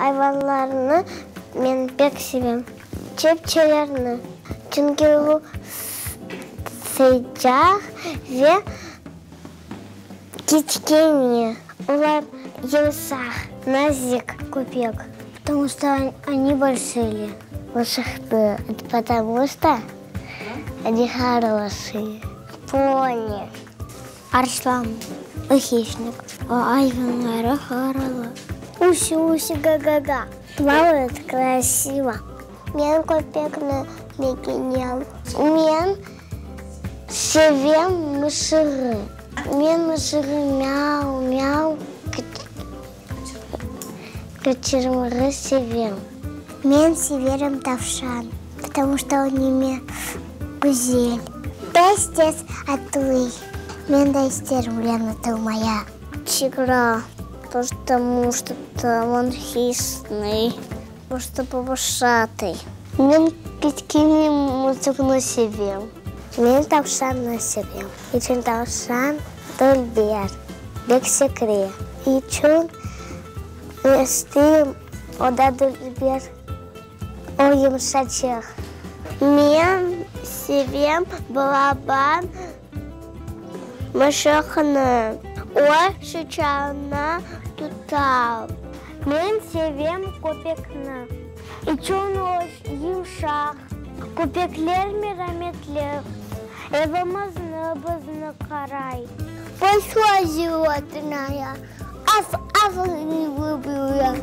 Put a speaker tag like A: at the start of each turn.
A: Ayvanlarnı men pek sevem. Çepçelerni, çünki o sıcaq ve kiçkene. Olar yımşaq, nazik köpek. Потому что они большие. Mışıqnı, потому что они хорошие. Poni. Arslan, o hişnik. O ayvanları haralı. Usi, usi, ga-ga-ga. Plavayut krasivo. Men köpekni begenem. Men sevem mışığı. Men mışığı miau, miau qıçırmağı sevem. Men severim tavşan, потому что o neme güzel. Tez-tez atlay. Men de isterim onen atılmaya. Tigra, потому что он хищный, что полосатый. Men kiçkene mışıqnı sevem. Men tavşannı sevem. İçün tavşan dülber, bek sekire. İçün isteyim, o da dülber, o yımşaçıq. Men sevem balaban mışıqnı, o sıçannı tuta. Men sevem köpekni, içün o yımşaq. Köpekler merametli, evimizni, bizni qaray. Большое животное. Av, av, ne люблю.